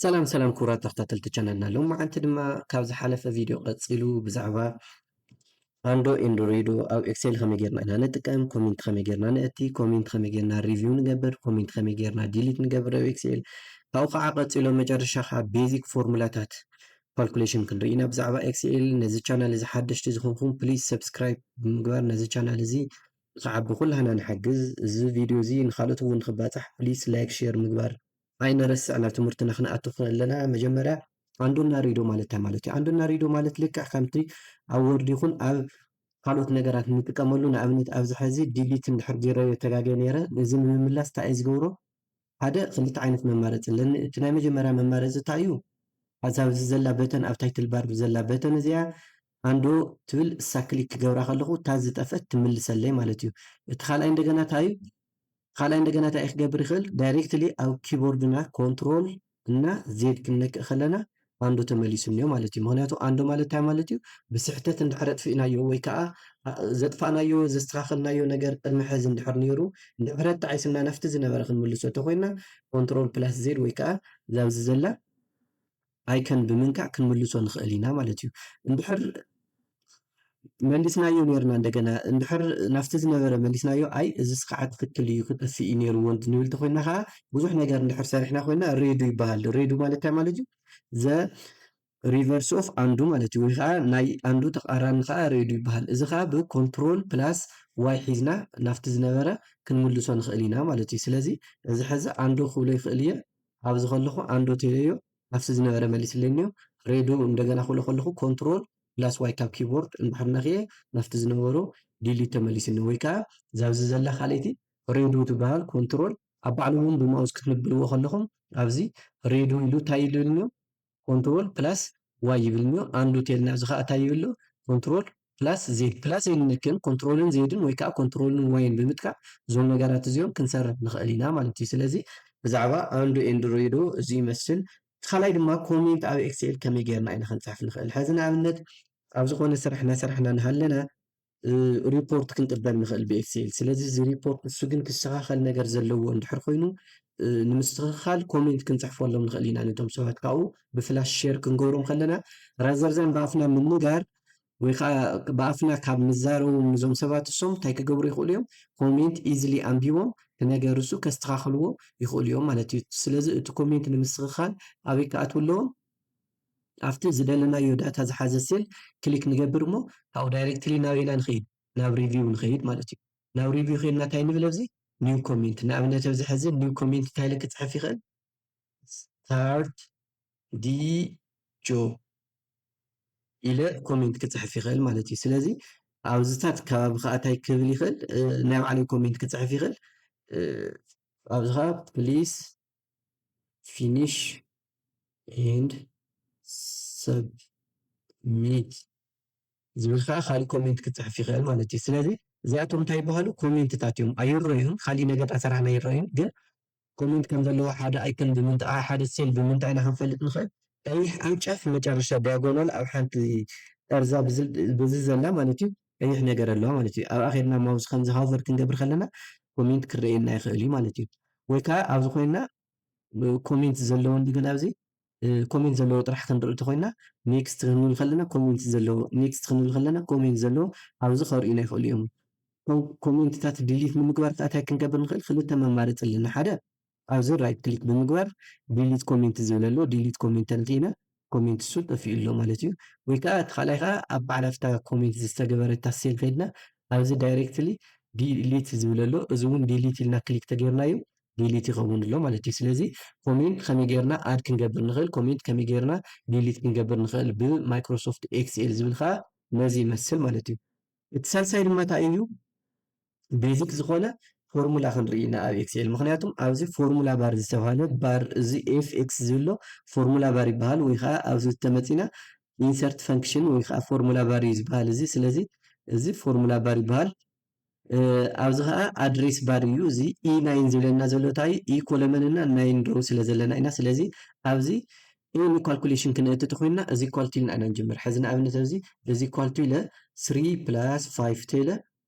ሰላም ሰላም ክቡራት ተኸታተልቲ ቻናልና፣ ሎማዓንቲ ድማ ካብ ዝሓለፈ ቪድዮ ቀፂሉ ብዛዕባ ኣንዶ ኤንድ ሬዶ ኣብ ኤክሴል ከመይ ጌርና ኢና ንጥቀም፣ ኮሜንት ከመይ ጌርና ነእቲ፣ ኮሜንት ከመይ ጌርና ሪቪው ንገብር፣ ኮሜንት ከመይ ጌርና ዲሊት ንገብር ኣብ ኤክሴል። ካብኡ ከዓ ቀፂሎ መጨረሻ ከዓ ቤዚክ ፎርሙላታት ካልኩሌሽን ክንርኢ ኢና ብዛዕባ ኤክሴል። ነዚ ቻናል እዚ ሓደሽቲ ዝኾንኩም ፕሊዝ ሰብስክራይብ ብምግባር ነዚ ቻናል እዚ ንክዓቢ ኩላህና ንሓግዝ። እዚ ቪድዮ እዚ ንካልኦት እውን ንክባፃሕ ፕሊዝ ላይክ ሼር ምግባር ኣይንረስዕ። ናብ ትምህርትና ክንኣቱ ከለና መጀመርያ ኣንዶና ሬዶ ማለት እንታይ ማለት እዩ? ኣንዶና ሬዶ ማለት ልክዕ ከምቲ ኣብ ወርድ ይኹን ኣብ ካልኦት ነገራት እንጥቀመሉ፣ ንኣብነት ኣብዚ ሕዚ ዲሊት እንድሕር ገይረዮ ተጋግየ ነይረ፣ እዚ ንምምላስ እንታይ እየ ዝገብሮ? ሓደ ክልተ ዓይነት መማረፂ ኣለኒ። እቲ ናይ መጀመርያ መማረፂ እንታይ እዩ? ኣብዚ ኣብዚ ዘላ በተን፣ ኣብ ታይትል ባር ዘላ በተን እዚኣ ኣንዶ ትብል፣ እሳ ክሊክ ክገብራ ከለኹ እታ ዝጠፈት ትምልሰለይ ማለት እዩ። እቲ ካልኣይ እንደገና እንታይ እዩ? ካልኣይ እንደገና እንታይ ክገብር ይኽእል? ዳይሬክትሊ ኣብ ኪቦርድና ኮንትሮል እና ዜድ ክንነክእ ከለና ኣንዶ ተመሊሱ እኒኦ ማለት እዩ። ምክንያቱ ኣንዶ ማለት እንታይ ማለት እዩ? ብስሕተት እንድሕር ኣጥፊእናዮ ወይ ከዓ ኣ- ዘጥፋእናዮ ዘስተካከልናዮ ነገር ቅድሚ ሕዚ እንድሕር ነይሩ፣ እንድሕር ኣጣዒስና ናብቲ ዝነበረ ክንምልሶ ተኮይና ኮንትሮል ፕላስ ዜድ ወይ ከዓ እዛ ኣብዚ ዘላ ኣይከን ብምንካዕ ክንምልሶ ንኽእል ኢና ማለት እዩ። እንድሕር መሊስናዮ ነይርና እንደገና እንድሕር ናብቲ ዝነበረ መሊስናዮ፣ ኣይ እዚስ ከዓ ትክክል እዩ ክጠፍእ እዩ ነይርዎ ንብል ተኮይና ከዓ ብዙሕ ነገር እንድሕር ሰሪሕና ኮይና ሬዱ ይበሃል። ሬዱ ማለት እንታይ ማለት እዩ? ዘ ሪቨርስ ኦፍ ኣንዱ ማለት እዩ። ወይ ከዓ ናይ ኣንዱ ተቃራኒ ከዓ ሬዱ ይበሃል። እዚ ከዓ ብኮንትሮል ፕላስ ዋይ ሒዝና ናብቲ ዝነበረ ክንምልሶ ንኽእል ኢና ማለት እዩ። ስለዚ እዚ ሕዚ ኣንዶ ክብሎ ይኽእል እየ። ኣብዚ ከለኹ ኣንዶ ተይለዮ ናብቲ ዝነበረ መሊስለይ እኒኦ። ሬዱ እንደገና ክብሎ ከለኹ ኮንትሮል ፕላስ ዋይ ካብ ኪቦርድ እንድሕር ነክየ ናብቲ ዝነበሮ ዲሊት ተመሊስኒ። ወይ ከዓ ዛብዚ ዘላ ካልኣይቲ ሬዱ ትበሃል ኮንትሮል ኣብ ባዕሉ እውን ብማውስ ክትንብልዎ ከለኹም ኣብዚ ሬዱ ኢሉ እንታይ ይብልኒ? ኮንትሮል ፕላስ ዋይ ይብልኒ። ኣንዱ ቴልና ኣብዚ ከዓ እንታይ ይብሎ? ኮንትሮል ፕላስ ዜድ። ፕላስ ኣይንነክን፣ ኮንትሮልን ዜድን ወይ ከዓ ኮንትሮልን ዋይን ብምጥቃዕ እዞም ነገራት እዚኦም ክንሰርሕ ንኽእል ኢና ማለት እዩ። ስለዚ ብዛዕባ ኣንዱ ኤንድ ሬዶ እዚ ይመስል። ካልኣይ ድማ ኮሜንት ኣብ ኤክስኤል ከመይ ጌርና ኢና ክንፅሕፍ ንኽእል? ሕዚ ንኣብነት ኣብ ዝኾነ ስራሕ እናሰራሕና እናሃለና እ፣ ሪፖርት ክንቅበል ንኽእል ብኤክስኤል። ስለዚ እዚ ሪፖርት እሱ ግን ክስተኻኸል ነገር ዘለዎ እንድሕር ኮይኑ እ፣ ንምስትኽኻል ኮሜንት ክንፅሕፈሎም ንኽእል ኢና ነቶም ሰባት። ካብኡ ብፍላሽ ሼር ክንገብሮም ከለና ራዘርዛን ብኣፍና ምንጋር ወይ ከዓ ብኣፍና ካብ ምዛረቡ ነዞም ሰባት እሶም እንታይ ክገብሩ ይኽእሉ እዮም? ኮሜንት ኢዝሊ ኣንቢቦም እቲ ነገር እሱ ከስተኻኽልዎ ይኽእሉ እዮም ማለት እዩ። ስለዚ እቲ ኮሜንት ንምስትኽኻል ኣበይ ክኣትዉ ኣለዎም? ኣብቲ ዝደለናዮ ዳታ ዝሓዘ ሴል ክሊክ ንገብር እሞ ካብኡ ዳይሬክትሊ ናብ ኢና ንኸይድ? ናብ ሪቪው ንኸይድ ማለት እዩ። ናብ ሪቪው ከይድና እንታይ ንብል ኣብዚ ኒው ኮሜንት ንኣብነት ኣብዚ ሕዚ ኒው ኮሜንት እንታይ ኢለ ክፅሕፍ ይኽእል? ስታርት ዲ ጆ ኢለ ኮሜንት ክፅሕፍ ይኽእል ማለት እዩ። ስለዚ ኣብዚታት ከባቢ ከዓ እንታይ ክብል ይኽእል? ናይ ባዕለይ ኮሜንት ክፅሕፍ ይኽእል። ኣብዚ ከዓ ፕሊስ ፊኒሽ ኤንድ ሰብሚት ዝብል ከዓ ካሊእ ኮሜንት ክፅሕፍ ይኽእል ማለት እዩ። ስለዚ እዚኣቶም እንታይ ይበሃሉ? ኮሜንትታት እዮም። ኣይረዩን፣ ካሊእ ነገር ኣሰራሕና ኣይረዩን፣ ግን ኮሜንት ከም ዘለዎ ሓደ ኣይኮን ብምንታይ ሓደ ሴል ብምንታይ ኢና ክንፈልጥ ንኽእል? ቀይሕ ኣብ ጫፍ መጨረሻ ዲያጎናል ኣብ ሓንቲ ጠርዛ ብዚ ዘላ ማለት እዩ ቀይሕ ነገር ኣለዋ ማለት እዩ። ኣብኣ ከድና ማውስ ከምዚ ሃቨር ክንገብር ከለና ኮሜንት ክረየና ይኽእል እዩ ማለት እዩ። ወይ ከዓ ኣብዚ ኮይና ኮሜንት ዘለዎ እንደገና ኣብዚ ኮሜንት ዘለዎ ጥራሕ ክንርኢ እንተኮይና ኔክስት ክንብል ከለና ኮሜንት ዘለዎ ኔክስት ክንብል ከለና ኮሜንት ዘለዎ ኣብዚ ከርእዩና ይኽእሉ እዮም። ኮሜንትታት ዲሊት ንምግባር ከዓ እንታይ ክንገብር ንኽእል? ክልተ መማረፂ ኣለና። ሓደ ኣብዚ ራይት ክሊክ ብምግባር ዲሊት ኮሜንት ዝብል ኣሎ። ዲሊት ኮሜንት ተንቲና ኮሜንት እሱ ጠፊኡ ኣሎ ማለት እዩ። ወይ ከዓ እቲ ካልኣይ ከዓ ኣብ ባዕላ ኣብታ ኮሜንት ዝተገበረታ ሴል ከይድና ኣብዚ ዳይሬክትሊ ዲሊት ዝብል ኣሎ። እዚ እውን ዲሊት ኢልና ክሊክ ተገይርናዮ ዲሊት ይኸውን ኣሎ ማለት እዩ። ስለዚ ኮሜንት ከመይ ጌርና ኣድ ክንገብር ንኽእል፣ ኮሜንት ከመይ ጌርና ዲሊት ክንገብር ንኽእል ብማይክሮሶፍት ኤክስኤል ዝብል ከዓ ነዚ ይመስል ማለት እዩ። እቲ ሳልሳይ ድማ እንታይ እዩ? ቤዚክ ዝኾነ ፎርሙላ ክንርኢ ኢና ኣብ ኤክስኤል። ምክንያቱም ኣብዚ ፎርሙላ ባር ዝተባሃለ ባር እዚ ኤፍ ኤክስ ዝብሎ ፎርሙላ ባር ይበሃል፣ ወይ ከዓ ኣብዚ ተመፂና ኢንሰርት ፈንክሽን ወይ ከዓ ፎርሙላ ባር እዩ ዝበሃል እዚ። ስለዚ እዚ ፎርሙላ ባር ይበሃል። ኣብዚ ከዓ ኣድሬስ ባር እዩ። እዚ ኢ ናይን ዝብለና ዘሎ እንታይ ኢ ኮለመንና ናይን ሮው ስለ ዘለና ኢና። ስለዚ ኣብዚ ኤኒ ካልኩሌሽን ክንእትት ኮይንና እዚ ኳልቱ ኢልና ኢና ንጅምር። ሕዚ ንኣብነት ኣብዚ እዚ ኳልቱ ኢለ ስሪ ፕላስ ፋይቭ ተይለ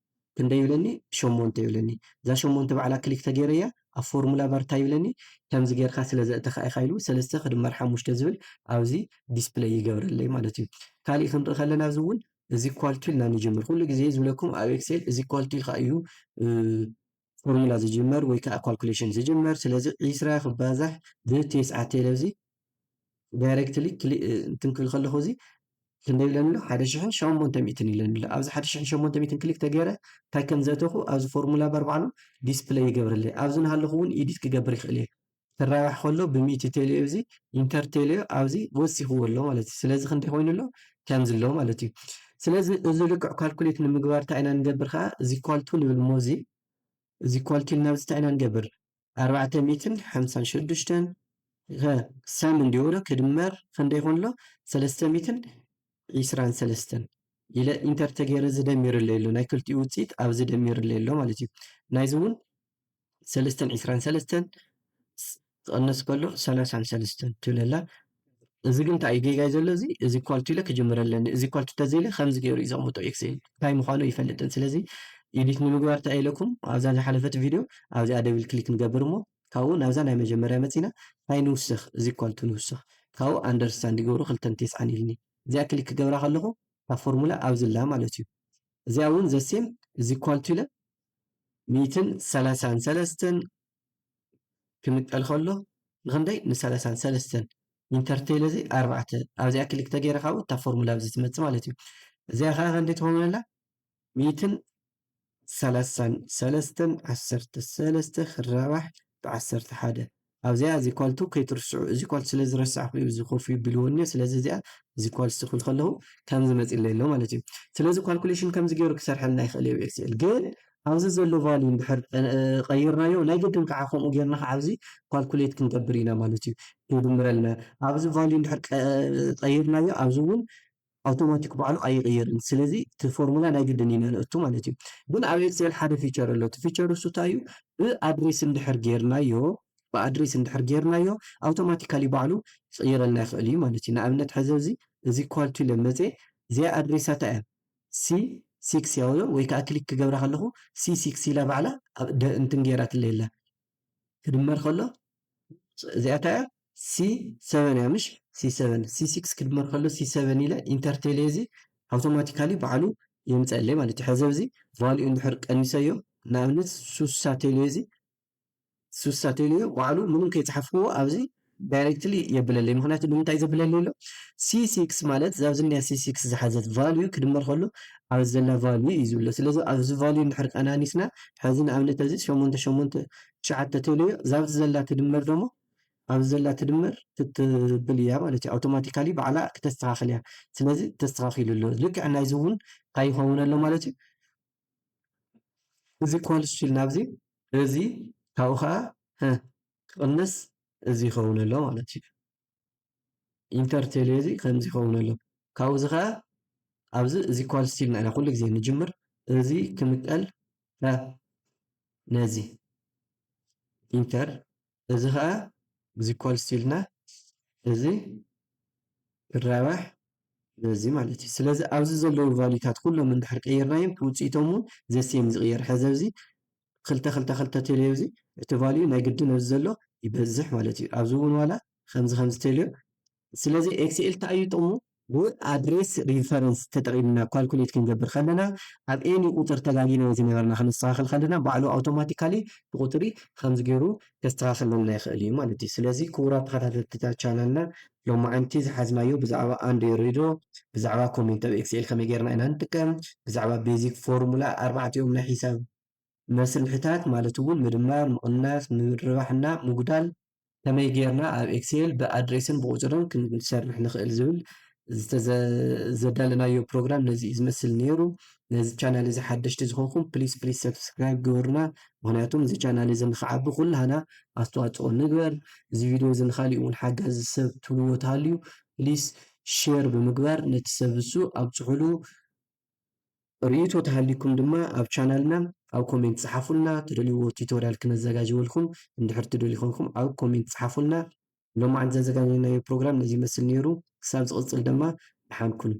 ክንደይ ይብለኒ? ሸሞንተ ይብለኒ። እዛ ሸሞንተ ባዕላ ክሊክ ተገይረያ ኣብ ፎርሙላ ባር እንታይ ይብለኒ? ከምዚ ጌርካ ስለ ዘእተኻ ኢኻ ኢሉ ሰለስተ ክድመር ሓሙሽተ ዝብል ኣብዚ ዲስፕለይ ይገብረለይ ማለት እዩ። ካሊእ ክንርኢ ከለና ኣብዚ እውን እዚ ኳልቱ ኢልና ንጅምር። ኩሉ ግዜ ዝብለኩም ኣብ ኤክሴል እዚ ኳልቱ ኢልካ እዩ ፎርሙላ ዝጅመር ወይ ከዓ ካልኩሌሽን ዝጅመር። ስለዚ ዒስራ ክባዛሕ ብቴስዓ ቴለ እዚ ዳይሬክትሊ እንትን ክብል ከለኹ እዚ ክንደይ ኢለን ኣሎ? ሓደ ሽሕን ሸሞንተ ሚእትን ኢለን ኣሎ። ኣብዚ ሓደ ሽሕን ሸሞንተ ሚእትን ክሊክ ተገይረ እንታይ ከም ዘእተኹ ኣብዚ ፎርሙላ ባር ባዕሉ ዲስፕለይ ይገብረለይ። ኣብዚ ንሃለኹ እውን ኢዲት ክገብር ይኽእል እየ። ክራባሕ ከሎ ብሚእቲ ቴልዮ እዚ ኢንተር ቴልዮ ኣብዚ ወሲኽዎ ኣሎ ማለት እዩ። ስለዚ ክንደይ ኮይኑ ኣሎ? ከምዚ ኣሎ ማለት እዩ። ስለዚ እዚ ልክዕ ካልኩሌት ንምግባር እንታይ ኢና ንገብር ከዓ እዚ ኳልቱ ንብል እሞ እዚ እዚ ኳልቱ ኢልና ኣብዚ እንታይ ኢና ንገብር? ኣርባዕተ ሚእትን ሓምሳን ሽዱሽተን ሰም እንዲወሎ ክድመር ክንደይ ይኾን ኣሎ? ሰለስተ ሚእትን ዒስራን ሰለስተን ኢለ ኢንተር ተገይረ ዝደሚርለይ ኣሎ። ናይ ክልቲኡ ውፅኢት ኣብዚ ደሚርለይ ኣሎ ማለት እዩ። ናይዚ እውን ሰለስተን ዒስራን ሰለስተን ክቕነስ ከሎ ሰላሳን ሰለስተን ትብለላ። እዚ ግን እንታይ እዩ ጌጋይ ዘሎ? እዚ እዚ ኳልቱ ኢለ ክጅምር ኣለኒ። እዚ ኳልቱ ተዘይለ ከምዚ ገይሩ እዩ ዘቕምጦ ኤክሴል። እንታይ ምዃኑ ይፈልጥን። ስለዚ ኢዲት ንምግባር እንታይ ኢለኩም ኣብዛ ዝሓለፈት ቪድዮ ኣብዚኣ ደብል ክሊክ ንገብር እሞ ካብኡ ናብዛ ናይ መጀመርያ መፂና እንታይ ንውስኽ? እዚ ኳልቱ ንውስኽ። ካብኡ ኣንደርስታንድ ይገብሩ ክልተን ቴስዓን ኢልኒ። እዚኣ ክሊክ ክገብራ ከለኹ እታ ፎርሙላ ኣብዚ ኣላ ማለት እዩ። እዚኣ እውን ዘሴም እዚ ኳልቱ ኢለ ሚእትን ሰላሳን ሰለስተን ክምቀል ከሎ ንክንደይ ንሰላሳን ሰለስተን ኢንተርቴል እዚ ኣርባዕተ ኣብዚኣ ክሊክ ተገይረ ካብኡ እታ ፎርሙላ ኣብዚ ትመፅእ ማለት እዩ። እዚኣ ከዓ ክንደይ ትኸውን ኣላ? ሚእትን ሰላሳን ሰለስተን ዓሰርተ ሰለስተ ክራባሕ ብዓሰርተ ሓደ ኣብዚኣ እዚ ኳልቱ ከይትርስዑ። እዚ ኳልቱ ስለ ዝረሳዕኩ እዩ እዚ ኮፍ ይብልዎ እኒኦ። ስለዚ እዚኣ እዚ ኳልቱ ክብል ከለኹ ከም ዝመፅእ ኣሎ ማለት እዩ። ስለዚ ካልኩሌሽን ከምዚ ገይሩ ክሰርሐልና ይኽእል እዩ ኤክስኤል። ግን ኣብዚ ዘሎ ቫልዩ እንድሕር ቀይርናዮ ናይ ግድን ከዓ ከምኡ ጌርና ከዓ ኣብዚ ካልኩሌት ክንገብር ኢና ማለት እዩ። ይድምረልና ኣብዚ ቫልዩ እንድሕር ቀይርናዮ ኣብዚ እውን ኣውቶማቲክ ባዕሉ ኣይቕየርን። ስለዚ እቲ ፎርሙላ ናይ ግድን ኢና ነእቱ ማለት እዩ። ግን ኣብ ኤክስኤል ሓደ ፊቸር ኣሎ። እቲ ፊቸር እሱ እንታይ እዩ? ብኣድሬስ እንድሕር ጌርናዮ ብኣድሬስ እንድሕር ጌርናዮ ኣውቶማቲካሊ ባዕሉ ይቕይረልና ይኽእል እዩ ማለት እዩ። ንኣብነት ሕዚ እዚ እዚ ኳልቱ ኢለ መፀ እዚኣ ኣድሬሳታ እያ ሲ ሲክስ ያውሎ ወይ ከዓ ክሊክ ክገብራ ከለኹ ሲ ሲክስ ኢላ ባዕላ እንትን ጌራትለ የላ ክድመር ከሎ እዚኣታ እያ ሲ ሰቨን እያ ምሽ ሲ ሰቨን ሲ ሲክስ ክድመር ከሎ ሲ ሰቨን ኢለ ኢንተርቴል እዚ ኣውቶማቲካሊ ባዕሉ የምፀለይ ማለት እዩ። ሕዚ ኣብዚ ቫልዩ እንድሕር ቀኒሰዮ ንኣብነት ሱሳ ቴልዮ እዚ ሱሳ ቴልዮ ባዕሉ ምንም ከይፅሓፍዎ ኣብዚ ዳይሬክትሊ የብለለይ። ምክንያቱ ንምንታይ ዘብለለይ ኣሎ ሲ ሲክስ ማለት ዛብዚ ኒያ ሲ ሲክስ ዝሓዘት ቫልዩ ክድመር ከሎ ኣብዚ ዘላ ቫልዩ እዩ ዝብሎ። ስለዚ ኣብዚ ቫልዩ እንድሕር ቀናኒስና ሕዚ ንኣብነት ኣብዚ ሸሞንተ ሸሞንተ ትሽዓተ ቴልዮ ዛብዚ ዘላ ትድመር ደሞ ኣብዚ ዘላ ትድመር ትትብል እያ ማለት እዩ። ኣውቶማቲካሊ ባዕላ ክተስተኻኽል እያ። ስለዚ ተስተኻኺሉ ኣሎ። ልክዕ ናይዚ እውን እንታይ ይኸውን ኣሎ ማለት እዩ። እዚ ኳልስቱ ኢልና ኣብዚ እዚ ካብኡ ከዓ ክቕነስ እዚ ይኸውን ኣሎ ማለት እዩ። ኢንተር ቴሌ እዚ ከምዚ ይኸውን ኣሎ። ካብኡ እዚ ከዓ ኣብዚ እዚ ኳልስቱ ኢልና ኢና ኩሉ ግዜ ንጅምር። እዚ ክምቀል ነዚ ኢንተር እዚ ከዓ እዚ ኳልስቱ ኢልና እዚ ክራባሕ ነዚ ማለት እዩ። ስለዚ ኣብዚ ዘለዉ ቫሉታት ኩሎም እንድሕር ቀይርናዮም ውፅኢቶም እውን ዘሴም ዝቕየር። ሕዚ ኣብዚ ክልተ ክልተ ክልተ ቴልዮ እዚ እቲ ቫልዩ ናይ ግድን ኣብዚ ዘሎ ይበዝሕ ማለት እዩ። ኣብዚ እውን ዋላ ከምዚ ከምዚ ቴልዮ። ስለዚ ኤክስኤል እንታይ እዩ ጥቕሙ? ብኣድሬስ ሪፈረንስ ተጠቒምና ካልኩሌት ክንገብር ከለና ኣብ ኤኒ ቁፅር ተጋጊና ዝነበርና ክነስተኻኽል ከለና ባዕሉ ኣውቶማቲካሊ ብቁፅሪ ከምዚ ገይሩ ከስተኻኽለልና ይኽእል እዩ ማለት እዩ። ስለዚ ክቡራት ተኸታተልቲ ቻናልና ሎማዓንቲ ዝሓዝናዮ ብዛዕባ ኣንድሮይዶ ብዛዕባ ኮሜንት ኣብ ኤክስኤል ከመይ ጌርና ኢና ንጥቀም ብዛዕባ ቤዚክ ፎርሙላ ኣርባዕቲኦም ናይ ሒሳብ መስርሕታት ማለት እውን ምድማር፣ ምቕናስ፣ ምርባሕና ምጉዳል ከመይ ጌርና ኣብ ኤክስኤል ብኣድሬስን ብቁፅርን ክንሰርሕ ንኽእል ዝብል ዘዳለናዮ ፕሮግራም ነዚ እዩ ዝመስል ነይሩ። ነዚ ቻናል እዚ ሓደሽቲ ዝኾንኩም ፕሊስ ፕሊስ ሰብስክራይብ ግበሩና። ምክንያቱም እዚ ቻናል እዚ ንክዓቢ ኩላህና ኣስተዋፅኦ ንግበር። እዚ ቪድዮ እዚ ንካሊእ እውን ሓጋዚ ሰብ ትብልዎ ተሃልዩ ፕሊስ ሼር ብምግባር ነቲ ሰብ እሱ ኣብፅሑሉ። ርእይቶ ተሃሊኩም ድማ ኣብ ቻናልና ኣብ ኮሜንት ጸሓፉልና። ትደልይዎ ቱቶሪያል ክነዘጋጅወልኩም እንድሕር ትደልዩ ኮንኩም ኣብ ኮሜንት ጸሓፉልና። ሎማዓንቲ ዘዘጋጀናዮ ፕሮግራም ነዚ ይመስል ነይሩ። ክሳብ ዝቕጽል ድማ ደሓን ኩኑ።